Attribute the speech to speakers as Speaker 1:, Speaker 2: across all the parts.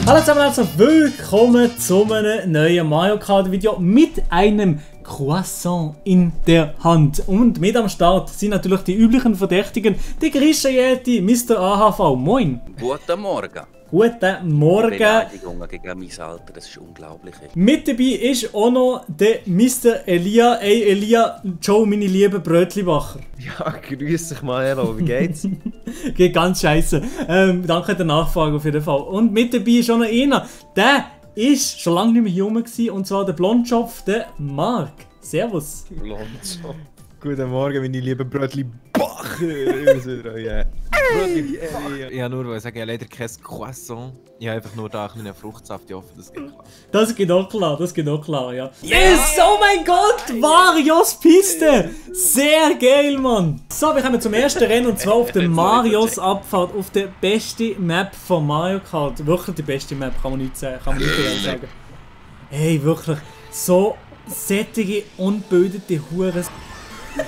Speaker 1: Hallo zusammen, herzlich willkommen zu einem neuen Mario Kart Video mit einem Croissant in der Hand. Und mit am Start sind natürlich die üblichen Verdächtigen, der Grisha Yeti, Mr. AHV. Moin.
Speaker 2: Guten Morgen.
Speaker 1: Guten Morgen.
Speaker 2: Beleidigungen gegen mein Alter, das ist unglaublich.
Speaker 1: Mit dabei ist auch noch der Mr. Elia. Ey Elia, ciao meine lieben Brötlibacher.
Speaker 3: Ja, grüß dich mal, hello, wie geht's?
Speaker 1: Geht ganz scheiße. Danke der Nachfrage auf jeden Fall. Und mit dabei ist auch noch einer, der ist schon lange nicht mehr hier rum gewesen, und zwar der Blondschopf, der Marc. Servus.
Speaker 3: Blondschopf. Guten Morgen, meine lieben Brötli-Bacher. Ich habe nur sagen, ich habe leider kein Croissant. Ich habe einfach nur da einen Fruchtsaft. Ich hoffe, das geht klar.
Speaker 1: Das geht auch klar, ja. Yes! Oh mein Gott! Marios Piste! Sehr geil, Mann! So, wir kommen zum ersten Rennen, und zwar auf der Marios Abfahrt, auf der beste Map von Mario Kart. Wirklich die beste Map, kann man nicht sagen. Sagen. Hey, wirklich. So sättige, unbildete Huren.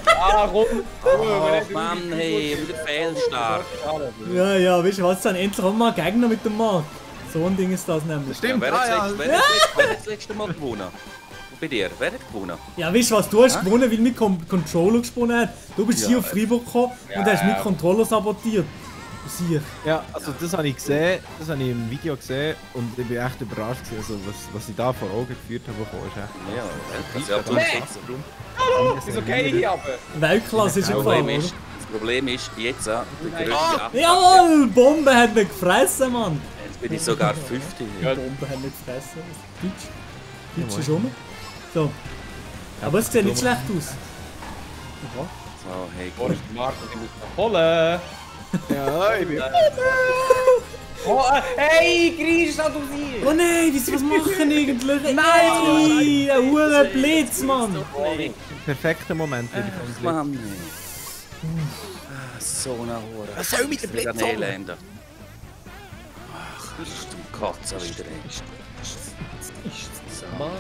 Speaker 2: Warum? Oh Mann, hey, wieder fehlstark.
Speaker 1: Ja, weißt du was, dann endlich auch mal Gegner mit dem Marc. So ein Ding ist das nämlich.
Speaker 3: Stimmt,
Speaker 2: wer hat das letzte Mal gewonnen? Und bei dir, wer hat gewonnen?
Speaker 1: Ja, weißt du was, du hast gewonnen, weil mit Controller gesponnen hat. Du bist hier auf Freiburg gekommen und hast mit Controller sabotiert.
Speaker 3: Ja, also das habe ich gesehen, das habe ich im Video gesehen und ich bin echt überrascht gewesen, also was ich da vor Augen geführt habe, ist echt...
Speaker 4: Hallo, ist okay hier aber.
Speaker 1: Weltklasse ist gefallen, oder?
Speaker 2: Das Problem ist, jetzt der größte Abfahrt.
Speaker 1: Jawohl, Bombe hat mich gefressen, Mann!
Speaker 2: Jetzt bin ich sogar 50.
Speaker 1: Ja, Bombe hat mich gefressen. Deutsch ist rum. So. Aber es sieht nicht schlecht aus.
Speaker 2: So, hey,
Speaker 4: Wo ist der Marc und ich muss noch holen?
Speaker 3: Ja, ich bin...
Speaker 4: Oh, hey, Grisha, du siehst!
Speaker 1: Oh nein, was machen eigentlich? Nein! Ein hoher Blitz, Mann!
Speaker 3: Perfekter Moment für die Konflikt.
Speaker 2: Mann, so eine Hure.
Speaker 3: Was soll mit dem Blitz?
Speaker 2: Elender. Ach, das ist zum Kotzen wieder.
Speaker 4: Mann.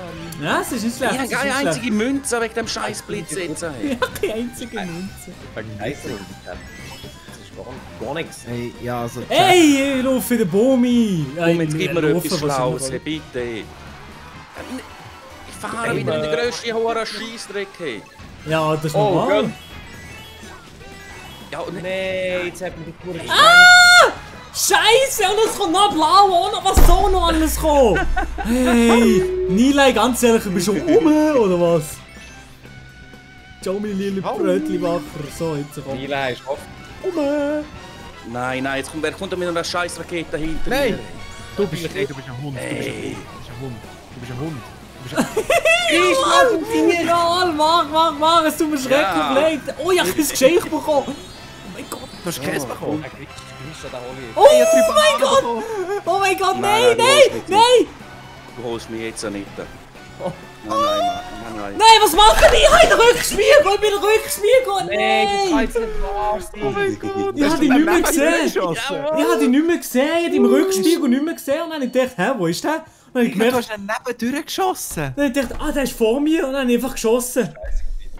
Speaker 1: Ja, es ist nicht schlecht.
Speaker 2: Ich habe keine einzige Münze wegen dem scheiß Blitz jetzt.
Speaker 1: Ja, keine einzige Münze.
Speaker 4: Scheiße. Gar nichts.
Speaker 3: Hey, ja, also...
Speaker 1: Hey, ich laufe in den Baum ein!
Speaker 2: Komm, jetzt gib mir etwas Schlaues, bitte. Ich fahre wieder in den grössten hohen Scheissdreck.
Speaker 1: Ja, das ist normal.
Speaker 2: Ja, und
Speaker 4: Nee, jetzt hat man die Tour
Speaker 1: Scheiße, und es kommt noch blau, auch noch, was soll noch alles kommen? Hey, Nilay, ganz ehrlich, du bist schon oder was? Ciao, meine lieben Brötlibacher. So, jetzt kommt.
Speaker 4: Nila ist oft.
Speaker 2: Nein, jetzt kommt, wer kommt denn mit einer scheiß Rakete hinter
Speaker 3: Nein!
Speaker 2: mir?
Speaker 3: Du bist ein Hund.
Speaker 2: Hey.
Speaker 3: Du bist ein Hund.
Speaker 1: Egal, mach, es tut mir schrecklich leid. Oh, ich habe ein Geschenk bekommen. Oh mein Gott.
Speaker 3: Du hast Käse bekommen.
Speaker 4: Grisha, da hol ich.
Speaker 1: Oh mein Gott. Oh mein Gott, nein.
Speaker 2: Du holst mich jetzt nicht.
Speaker 1: Oh.
Speaker 2: Nein.
Speaker 1: Nein, was machen die? Ich habe einen Rückspiegel, ich bin Rückspiegel.
Speaker 4: Nee, das kann
Speaker 1: Nein.
Speaker 4: jetzt nicht wahr sein.
Speaker 3: Oh mein Gott.
Speaker 1: Ich habe die nicht mehr gesehen. Ich
Speaker 3: Ja,
Speaker 1: habe die nicht mehr gesehen, ich habe die im Rückspiegel nicht mehr gesehen. Und dann habe ich gedacht, hä, wo ist der? Und dann habe ich
Speaker 3: du
Speaker 1: gemerkt,
Speaker 3: hast einen nebendurch geschossen.
Speaker 1: dann habe ich gedacht, der ist vor mir, und dann habe ich einfach geschossen.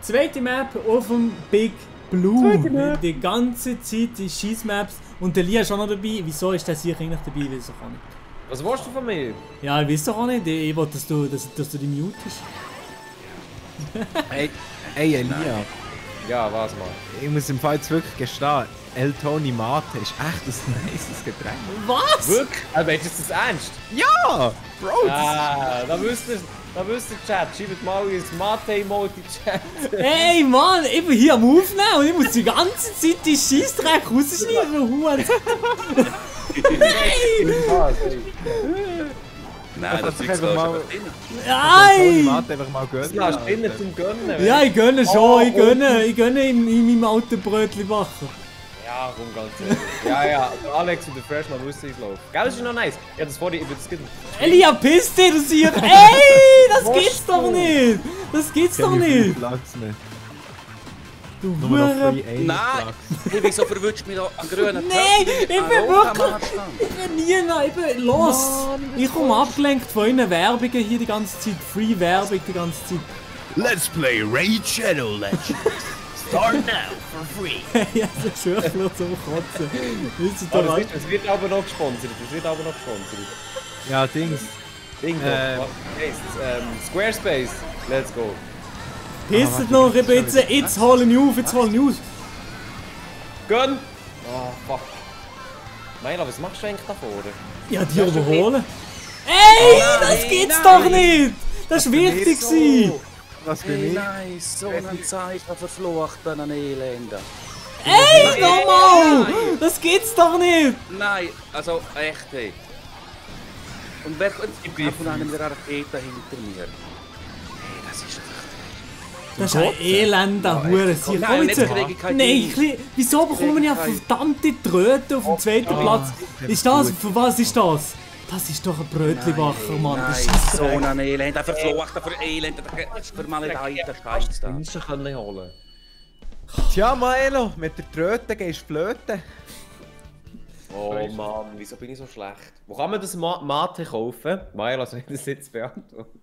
Speaker 1: Zweite Map auf dem Big Blue. Die ganze Zeit die Schießmaps. Und der Lia ist auch noch dabei. Wieso ist der sicher eigentlich dabei? Weiß ich auch nicht.
Speaker 4: Was willst du von mir?
Speaker 1: Ja, ich weiß doch auch nicht. Ich wollte, dass du die mutest.
Speaker 3: Hey, Elia.
Speaker 4: Ja, was mal.
Speaker 3: Ich muss im Fall jetzt wirklich gestehen, El Toni Mate ist echt ein nices Getränk.
Speaker 1: Was?
Speaker 4: Wirklich? Aber ist das ernst?
Speaker 3: Ja! Bro!
Speaker 4: Da wüsste Chat. Schreibt mal ins Mate-Emoji-Chat.
Speaker 1: Hey Mann, ich bin hier am Aufnehmen und ich muss die ganze Zeit die Scheissdreck rausschneiden.
Speaker 2: Nein, das ist
Speaker 3: einfach mal... Toni
Speaker 1: Nein!
Speaker 3: Mate einfach mal gönnen.
Speaker 4: Das lässt innen zum Gönnen.
Speaker 1: Ja, ich gönne schon, ich gönne in meinem alten Brötlibacher.
Speaker 4: Ja, komm, ganz ehrlich. Ja, der Alex und der Freshman wussten, wie es läuft. Gell, das ist noch nice. Ja, das vor dir, das geht.
Speaker 1: Elia, piss dich, du siehst. Ey, das gibt's doch nicht! Das gibt's doch nicht! Du Hure...
Speaker 2: Nein! Ich bin so verwünscht mit einem grünen
Speaker 1: Nein, ich bin wirklich... Ich bin nie... Ich bin los! Ich komme abgelenkt von euren Werbungen hier die ganze Zeit. Free Werbung die ganze Zeit.
Speaker 5: Let's play Raid Shadow Legends. Start now for free.
Speaker 1: Ja, das ist wirklich nur zum Kotzen.
Speaker 4: Das wird aber noch gesponsert.
Speaker 3: Ja, Dings.
Speaker 4: Bingo. Squarespace. Let's go.
Speaker 1: Pisset noch, ich bin jetzt hole ich auf, jetzt hole ich aus.
Speaker 4: Gun! Oh, fuck. Meila, was machst du eigentlich da vorne?
Speaker 1: Ja, die überholen. Ey, das gibt's doch nicht! Das war wichtig gewesen.
Speaker 3: Was bin ich?
Speaker 2: Nein, so ein Zeichen verfluchten an Elender.
Speaker 1: Ey, nochmal! Das gibt's doch nicht!
Speaker 2: Nein, also echt, hey. Und wer kommt von einem der Rakete hinter mir? Hey, das ist einfach...
Speaker 1: Das ist ein elender Hurensieg.
Speaker 2: Nein,
Speaker 1: Komm jetzt!
Speaker 2: jetzt kriege ich keinen
Speaker 1: Nein,
Speaker 2: Deal.
Speaker 1: wieso bekommen wir ja verdammte Tröte auf dem zweiten Platz? Ist das, für was ist das? Das ist doch ein Brötlibacher, Mann. Das
Speaker 2: Nein,
Speaker 1: ist
Speaker 2: so ein Elender, verfluchter, für Elender, für Maledeiten Scheiß da.
Speaker 4: Münzen können holen.
Speaker 3: Tja, Maelo, mit der Tröte gehst du flöten.
Speaker 4: Oh Mann, wieso bin ich so schlecht? Wo kann man das Mate kaufen? Maela, soll ich das jetzt beantworten?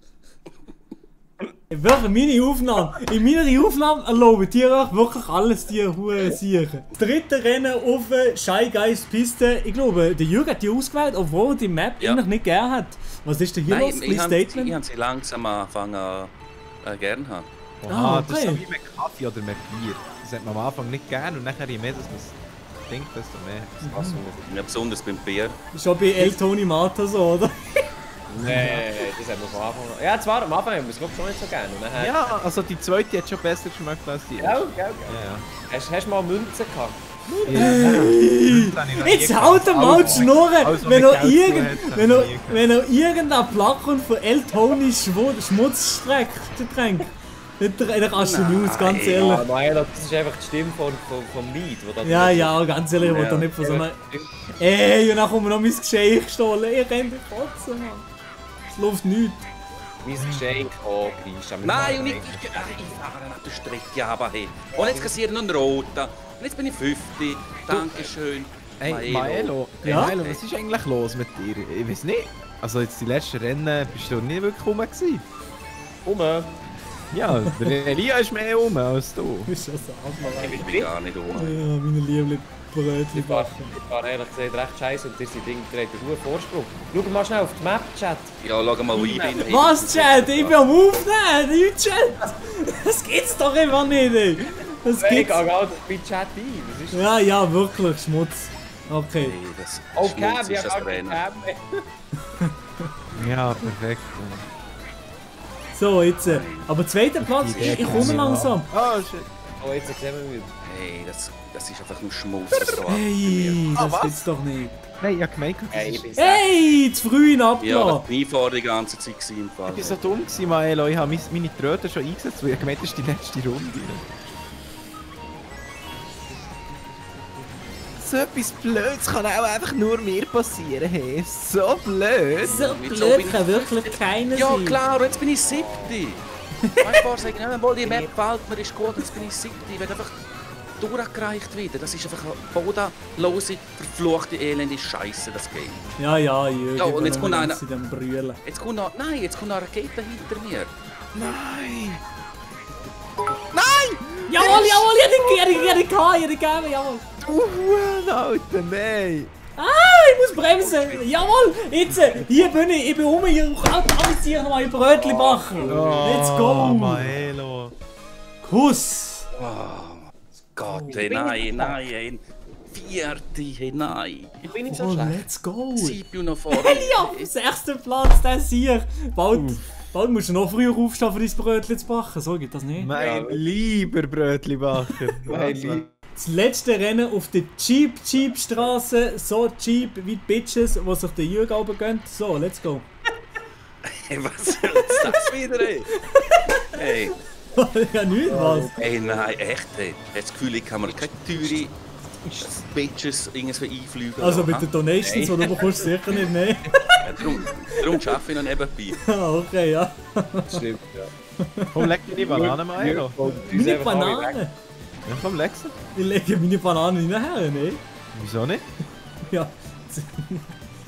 Speaker 1: Wirklich, meine Aufnahme. In meiner Aufnahme erlauben die euch wirklich alles, die Hurensicher. Das dritte Rennen auf Shy Guys Piste. Ich glaube, der Jürgen hat die ausgewählt, obwohl er die Map eigentlich nicht gern hat. Was ist denn hier los?
Speaker 2: Nein,
Speaker 1: Statement?
Speaker 2: ich habe sie langsam angefangen gern haben.
Speaker 3: Oha, das ist
Speaker 1: okay.
Speaker 3: so wie mit Kaffee oder mit Bier. Das hat man am Anfang nicht gern und nachher je mehr, dass man es denkt, desto mehr.
Speaker 2: Ja, besonders beim Bier.
Speaker 1: Schon bei El Tony Mata so, oder?
Speaker 4: Nee, das haben wir von Anfang an. Ja, zwar am Anfang haben wir es schon nicht so gerne. Und nachher...
Speaker 3: Ja, also die zweite hat schon besser geschmeckt als die
Speaker 4: Gell,
Speaker 3: erste.
Speaker 4: gell, gell. Hast du mal Münzen gehabt?
Speaker 1: Jetzt haut er mal die Schnurren! Wenn er irgendein Plakon von El Tony Schmutzstreck trinkt, dann kannst du nicht aus, ganz ehrlich.
Speaker 4: Ja, Maela, das ist einfach die Stimme vom Lied. Wo das
Speaker 1: Ja, ganz ehrlich, ich will doch nicht von so einer... Ey, und dann kommt mir noch mein Geschenk gestohlen. Ich kann dich kotzen, Mann. Es läuft nichts.
Speaker 4: Mein Geschenk, oh, Christian.
Speaker 2: Nein, und ich fahre nach der Strecke, aber hey. Und jetzt kassiere ich noch einen roten. Und jetzt bin ich 50. Dankeschön.
Speaker 3: Hey, Maelo,
Speaker 1: Ja?
Speaker 3: Maelo, was ist eigentlich los mit dir? Ich weiß nicht. Also jetzt die letzten Rennen bist du nie wirklich rum gewesen. Ja, der Elia ist mehr rum als du.
Speaker 1: Das ist schon sad,
Speaker 2: Ich bin gar nicht um.
Speaker 1: Ja, meine lieben Brötchen
Speaker 4: Ich war
Speaker 1: backen.
Speaker 4: ehrlich gesagt recht scheiße und ihr seid irgendwie einen guten Vorsprung. Schau mal schnell auf die Map, Chat.
Speaker 2: Ja, schau mal, wo ich bin.
Speaker 1: Was, Chat? Ich bin am Aufnehmen! Nicht Chat! Das gibt's doch einfach nicht, ey! Das
Speaker 4: Ich
Speaker 1: gibt's...
Speaker 4: gehe auch bei Chat ein. Was ist
Speaker 1: Ja, ja, wirklich, Schmutz. Okay.
Speaker 2: Hey, das
Speaker 4: Oh,
Speaker 2: Schmutz
Speaker 4: Cam,
Speaker 2: ist
Speaker 4: ja,
Speaker 2: das
Speaker 4: gar kein
Speaker 2: Rennen.
Speaker 4: Cam mehr.
Speaker 3: Ja, perfekt.
Speaker 1: So, jetzt. Aber zweiter Platz, ich komme langsam.
Speaker 3: Oh, shit.
Speaker 4: Oh, jetzt sehen wir wieder.
Speaker 2: Hey, das ist einfach nur Schmutz, was da
Speaker 1: Hey, das
Speaker 3: was?
Speaker 1: gibt's doch nicht.
Speaker 3: Nein, ich hab gemeint,
Speaker 4: Hey, ich bin
Speaker 1: Hey, zu früh ihn
Speaker 2: Ja,
Speaker 1: abgelassen.
Speaker 2: das war vor die ganze Zeit im Fall.
Speaker 3: ich war so dumm gewesen, Maelo. Ich habe meine Tröte schon eingesetzt, weil ich gemeint, das ist die letzte Runde. So etwas Blödes kann auch einfach nur mir passieren, hey. So blöd.
Speaker 1: So
Speaker 2: Wieso
Speaker 1: blöd
Speaker 2: bin
Speaker 1: kann wirklich keiner
Speaker 2: Ja,
Speaker 1: sein.
Speaker 2: klar, und jetzt bin ich 7. Weißt du, sagen, ja, wohl die Map gefällt mir, ist gut, jetzt bin ich 7. Ich werde einfach durchgereicht wieder. Das ist einfach eine bodenlose, verfluchte, elende Scheiße, das Game.
Speaker 1: Ja, Jürgen.
Speaker 2: Ja, und jetzt
Speaker 1: ich
Speaker 2: kommt
Speaker 1: bin
Speaker 2: einer-
Speaker 1: ganz in dem Brüllen.
Speaker 2: Jetzt kommt noch, nein, jetzt kommt noch eine Rakete hinter mir.
Speaker 3: Nein.
Speaker 1: Jawohl, ich hab den gegeben, jawohl.
Speaker 3: Du Huren, Alter, nein.
Speaker 1: Ich muss bremsen. Jawohl, jetzt, hier bin ich bin rum, hier habe ich noch ein Brötchen backen. Let's go.
Speaker 3: Maelo.
Speaker 1: Kuss.
Speaker 2: Gott, hey, nein. 4. Hey, nein.
Speaker 4: Ich bin nicht so
Speaker 1: Oh,
Speaker 4: schlecht.
Speaker 1: let's go.
Speaker 2: 7 noch vorne.
Speaker 1: Ja, auf dem 6. Platz, das hier. Bald musst du noch früher aufstehen, für dein Brötchen zu backen. So geht das nicht.
Speaker 3: Mein lieber Brötlibacher.
Speaker 4: Mein Lieber.
Speaker 1: Das letzte Rennen auf der Cheap Straße. So cheap wie die Bitches, die sich den Jürgen runtergehen. So, let's go.
Speaker 2: Hey, was ist das wieder, ey? Hey,
Speaker 1: Ja, nicht was.
Speaker 2: hey, nein, echt, hey. Ich habe das Gefühl, ich kann mir keine teure Bitches irgendwie einfliegen.
Speaker 1: Also
Speaker 2: lassen,
Speaker 1: mit den Donations, die du bekommst, sicher nicht, ne?
Speaker 2: ha? Darum arbeite ich noch nebenbei.
Speaker 1: Ah, okay, ja.
Speaker 4: Stimmt, ja.
Speaker 3: Komm, leg dir die Banane, Maelo.
Speaker 1: Meine Banane.
Speaker 3: Ja, komm, leg sie.
Speaker 1: Ich lege meine Banane nicht her, ne?
Speaker 3: Wieso nicht?
Speaker 1: Ja.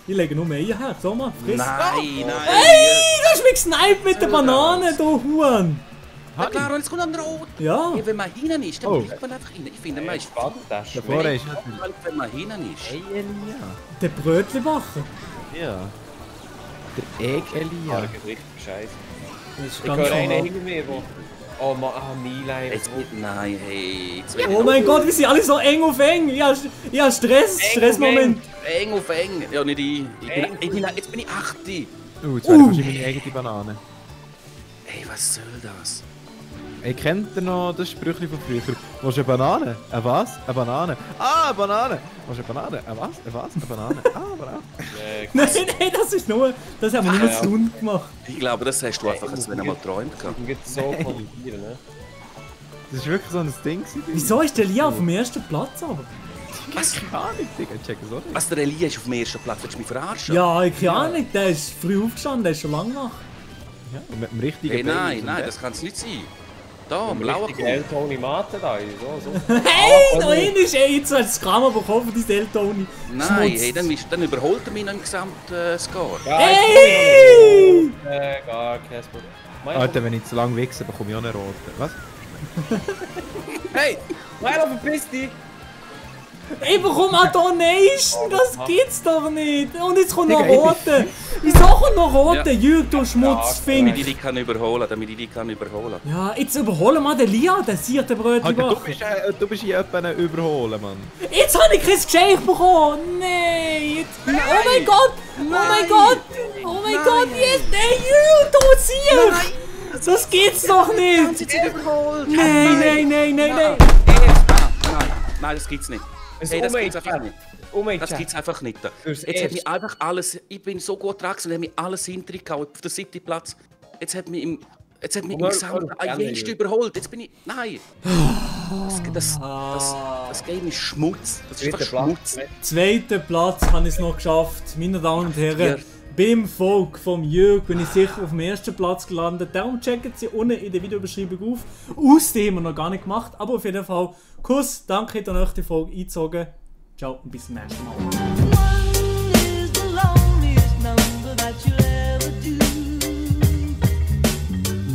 Speaker 1: Ich lege nur mehr her. So mal, friss.
Speaker 2: Nein.
Speaker 1: Hey, du hast mich gesniped mit der Banane, du Huren.
Speaker 2: Ja klar, und jetzt kommt ein Rot.
Speaker 1: Ja.
Speaker 2: Ja, wenn man hinein ist, dann
Speaker 3: Oh.
Speaker 2: bleibt man einfach rein. Ich finde, man ist
Speaker 4: Spannend, das ist
Speaker 3: Davor ist
Speaker 2: wenn man hinein ist.
Speaker 3: Hey, Elia.
Speaker 1: Der Brötchenbacher.
Speaker 3: Ja. Der Egg-Elia.
Speaker 4: Das ist richtig scheiße.
Speaker 1: Das ist
Speaker 4: Ich
Speaker 1: ganz
Speaker 4: höre einen
Speaker 1: normal.
Speaker 4: hinter mir, wo... Oh Mann, Milan.
Speaker 2: Nein, hey.
Speaker 1: Oh mein Gott, wir sind alle so eng auf eng. Ich hab Stressmoment.
Speaker 2: Eng auf eng. Ja, nicht ich. Jetzt bin ich 8.
Speaker 3: Jetzt wäre ich meine eigene Banane.
Speaker 2: Ey, was soll das?
Speaker 3: Ey, kennt ihr noch das Sprüchli von früher? Willst du eine Banane? Eine was? Eine Banane. Ah, eine Banane. Willst du eine Banane? Eine was? Eine was? Eine Banane. Ah, eine Banane.
Speaker 1: Nein, das ist nur... Das haben wir nur zu tun gemacht.
Speaker 2: Ich glaube, das hast du einfach, als wenn du mal geträumt hast.
Speaker 4: Ich bin so konzentriert, ne?
Speaker 3: Das ist wirklich so ein Ding gewesen.
Speaker 1: Wieso ist der Lia auf dem ersten Platz aber?
Speaker 2: Was?
Speaker 3: Keine Ahnung, Digga. Ich check es auch nicht.
Speaker 2: Was, der Elia ist auf dem ersten Platz? Willst du mich verarschen?
Speaker 1: Ja, ich keine Ahnung. Der ist früh aufgestanden, der ist schon lange wach.
Speaker 3: Ja, und mit dem richtigen
Speaker 2: Hey, nein,
Speaker 3: Baby
Speaker 2: nein,
Speaker 3: zum
Speaker 2: das kann es nicht sein. Da, am blauer
Speaker 4: Richtig El Tony Mate da, so.
Speaker 1: Hey, da hinten ist jetzt das Gramm bekommen von deinem Tony.
Speaker 2: Nein, hey, dann überholt er mich noch im Gesamtscore.
Speaker 4: Ja,
Speaker 1: Hey!
Speaker 4: Gar Casper.
Speaker 3: Alter, wenn ich zu lange wichse, bekomme ich auch eine rote. Was?
Speaker 4: Hey! Milo, verpiss dich!
Speaker 1: Ich bekomme eine Donation, das gibt's doch nicht. Und jetzt kommt noch Rote. Wieso kommt noch Rote?
Speaker 2: Ja.
Speaker 1: Jürg, du Schmutzfink.
Speaker 2: Damit ich dich kann überholen,
Speaker 1: Ja, jetzt überholen wir den Lia, der sieht der Brötchen
Speaker 3: Alter,
Speaker 1: backen.
Speaker 3: du bist hier jemanden überholen, Mann.
Speaker 1: Jetzt habe ich kein Geschenk bekommen. Nein. Jetzt. Oh mein Gott. Oh mein Gott. Oh mein Gott. Jetzt. Nein, Jürg, du siehst. Das gibt's doch nicht.
Speaker 2: überholt!
Speaker 1: Nein.
Speaker 2: Nein, das gibt's nicht.
Speaker 4: Es
Speaker 2: Hey, das
Speaker 4: ist
Speaker 2: gibt's einfach nicht. Das gibt's einfach nicht.
Speaker 4: Fürs
Speaker 2: Jetzt hat mich
Speaker 4: Erste.
Speaker 2: einfach alles... Ich bin so gut dran gewesen, hat mich alles hintergehauen auf den Cityplatz. Jetzt hat mich im Gesamten ein Jenst überholt. Jetzt bin ich... Nein! Das Game ist Schmutz. Das ist einfach Schmutz.
Speaker 1: Zweiten Platz habe ich es noch geschafft. Meine Damen und Herren. Beim Volk vom Jürg bin ich sicher auf dem ersten Platz gelandet. Darum checken Sie unten in der Videobeschreibung auf. Ausdem haben wir noch gar nicht gemacht. Aber auf jeden Fall Kuss. Danke, dass ihr euch die Folge eingezogen. Ciao und bis zum nächsten Mal.